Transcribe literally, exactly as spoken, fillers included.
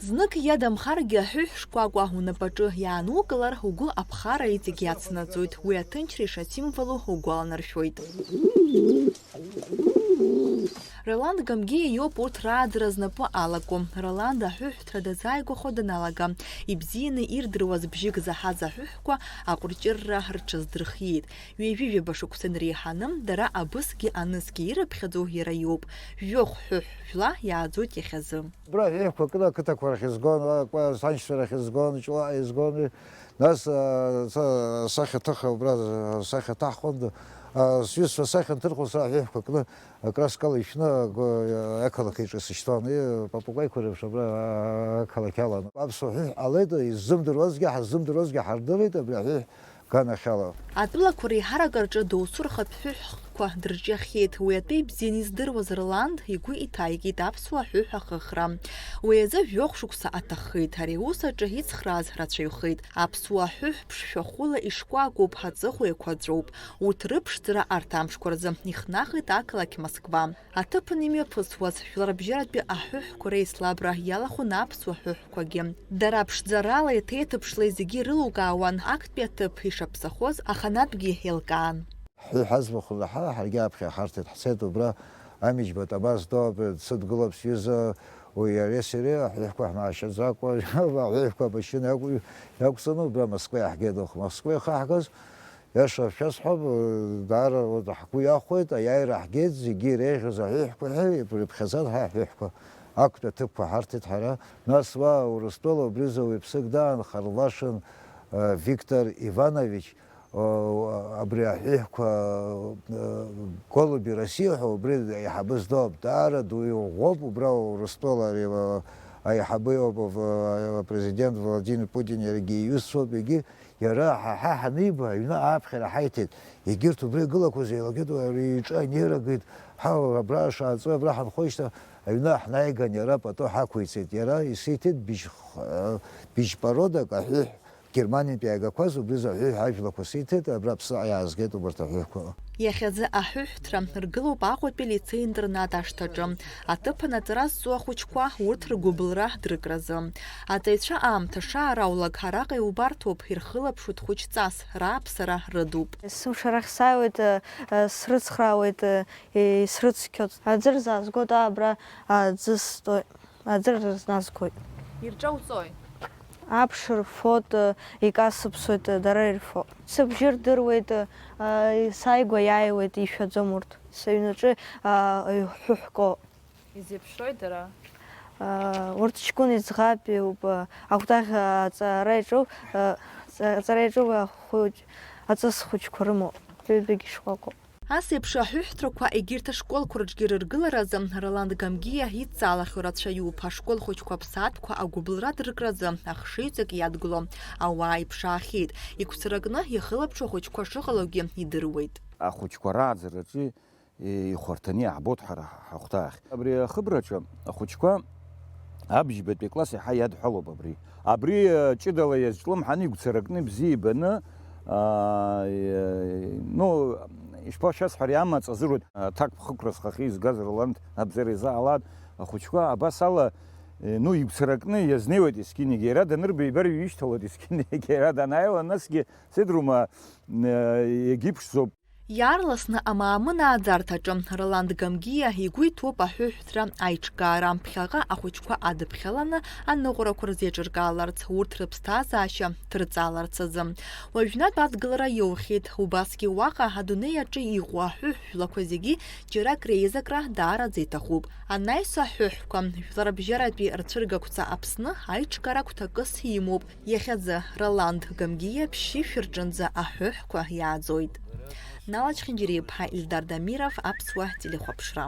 Знык иадамхаргьы аҳәыҳә шкәакәа унапаҿы иаанукылар, угәы аԥхара иҵегь иацнаҵоит, уи аҭынчра ишасимволу угәаланаршәоит. Роланд Гамгиа иоуп урҭ рааӡара знапы алаку. Роланд аҳәыҳәҭра дазааигәахо даналага, ибзианы ирдыруаз бжьык заҳаз аҳәыҳәқәа аҟәырҷырра рҽаздырхиеит. Ҩажәи жәаба шықәса инареиҳаны, дара абысгьы анысгьы ирыԥхьаӡоу иара иоуп. Жәохә ҳәыҳә жәла иааӡоит иахьазы. Абра аҳәыҳәқәа кны ақыҭақәа рахь изгон, саншьцәа рахь изгон, Ҷлаҟа изгон. Нас, а, са-, сахьаҭыха убра, сахьаҭаҳхон, а, сҩызцәа сахьанҭырхуа, сара аҳәыҳәқәа кны, акраскала ишәны, агәы, ақалақь аҿы сышьҭуан. И, Папугәаиқәа реиԥш абра, а, ақалақь алан. Аԥсуа ҳәыҳә ҟалеит, иззымдыруазгьы, ҳаззымдыруазгьы ҳардырит, абри аҳәыҳә Ганахьала. Атәылақәа реиҳарак рҿы доусы рхатә ҳәыҳәқәа дырҿиахьеит. Уи атәы ибзианы издыруаз Роланд игәы иҭаикит аԥсуа ҳәыҳә ахыхра. Уи азы жәохә шықәса аҭаххеит. Ари аус аҿы ицхрааз рацәаҩхеит. Аԥсуа ҳәыҳә ԥшшәахәыла ишкәакәоуп, аҵыхәа еиқәаҵәоуп. Урҭ рыԥшӡара арҭ амшқәа рзы ихнахит ақалақь Москва. Аҭыԥан имҩаԥысуаз, жәларбжьаратәи аҳәыҳәқәа реицлабра иалахәын аԥсуа ҳәыҳәқәагьы. Дара ԥшӡаралеи ҭеиҭыԥшлеи зегьы ирылукаауан актәи аҭыԥ ишаԥсахоз аханатәгьы еилкаан. Ҳҳәыҳә аӡбахә лаҳа, ҳаргьы аԥхьа ҳарҭеит, ҳцеит убра Амиџьба Ҭабаз Доуп дсыдгылап сҩыза, уи иареи сареи аҳәыҳәқәа ҳмаашьаӡакәа, аҳәыҳәқәа амашьына иақәҵаны убра Москва иаҳгеит, Москва ихаҳгаз. Иаша шәасҳәап, даара ҳгәы иахәеит, аиааира ҳгеит, зегьы иреиӷьыз аҳәыҳәқәа ҳәа ирыԥхьаӡан ҳа аҳәыҳәқәа. Актәи аҭыԥқәа ҳарҭеит ҳара. Нас уа Урыстәыла убризы уаҩԥсык даан, Харлашын, э, Виктор Иванович, э, абри аҳәыҳәқәа, э, Голуби России ҳәа убри аиҳабы здоуп, даара ду иӷәӷәоуп, убра Урыстәыла ари, э, аиҳабы иоуп, э, президент Владимир Путин иаргьы иҩызцәоуп, егьи Иара ҳа, ҳа ҳаниба, аҩны ааԥхьара ҳаиҭеит. Егьырҭ убри игылақәаз еилагеит, ари иҿы анеира геит, ҳа абра шааҵуа, абра ҳанхоижьҭеи аҩны ҳнаиган, иара пату ҳақәиҵеит. Иара исиҭеит быжь х-, быжь породак аҳәыҳә, Германиантәи иаагақәаз убри заҳәыҳә ажәлақәа сиҭеит, абра Аԥсныҟа иаазгеит убарҭ аҳәыҳәқәа. Иахьазы аҳәыҳәҭра ргылоуп Аҟәатәи лицеи-интернат ашҭаҿы. Аҭыԥан аҵара зҵо ахәыҷқәа урҭ ргәыбылра дрыкразы. Аҵаҩцәа аамҭа шаараулак араҟа иубарҭоуп, ирхылаԥшуеит хәыҷҵас, рааԥсара рыдуп. Есымша арахь сааиуеит, э, э, срыцхраауеит, э, исрыцқьоит. Аӡы рзаазгоит, аа, абра аӡы стоит. Аӡы рызназгоит. Ирҿауҵои? Аԥш рфоит, э, икасыԥсоит, э, дара ирфо. Сыбжьы рдыруеит, э, сааигәа иааиуеит, ишәаӡом урҭ. Сыҩнаҿы, э, ҳәыҳәкоуп. Изеиԥшрои дара? Аа, урҭ ҷкәын еиҵбы ауп, аа, акәтаӷь аҵара иаҿу, аа, аҵара иаҿу ахәыҷ, аҵыс хәыҷқәа рымоуп, ҩбагьы шкәакәоуп. Ас еиԥш аҳәыҳәҭрақәа егьырҭ ашколқәа рҿгьы рыргыларазы Роланд Гамгиа идҵаалахьоу рацәаҩуп. Ашкол хәыҷқәа аԥсаатәқәа агәыбылра дыркразы ахшыҩҵак иадгыло ауаа иԥшаахьеит. Игәцаракны иахылаԥшуа ахәыҷқәа шыҟалогьы идыруеит. Ахәыҷқәа рааӡараҿы ихәарҭаны иаҳбоит ҳара ҳахәҭаахь. Абри ахыбраҿы ахәыҷқәа абжьбатәи акласс иаҳа иадҳәалоуп абри. Абри, э, ҷыдала иазҿлымҳаны игәцаракны бзиа ибаны, аа, э, ну, ишԥашәасҳәари, амаҵ азыруеит, аҭак ԥхықәра зхахьы изгаз Роланд абзиара изаалааит. Ахәыҷқәа абас ала, э, ну, игәцаракны иазнеиуеит есқьынагьы. Иара данырба ибар ишьҭалоит есқьынагьы. Иара данааила, насгьы сидрума, э, иагьиԥшӡоуп. Иаарласны амаамын ааӡарҭаҿы Роланд Гамгиа игәы иҭоуп аҳәыҳәҭра аиҿкаара. Ԥхьаҟа ахәыҷқәа адыԥхьаланы аныҟәарақәа рзеиҿыркааларц, урҭ рыԥсҭазаашьа ҭырҵааларц азы. Уажәнатә адгылара иоухьеит, убасгьы уаҟа адунеи аҿы иҟоу аҳәыҳә жәлақәа зегьы џьарак реизакра даараӡа иҭахуп. Анаҩс аҳәыҳәқәа, жәларбжьаратәи рцәыргақәҵа Аԥсны аиҿкаара гәҭакыс имоуп. Иахьазы Роланд Гамгиа ԥшьышә рҿынӡа аҳәыҳәқәа иааӡоит. Нала Чхинџьариа-иԥҳа, Ильдар Дамиров, Аԥсуа телехәаԥшра.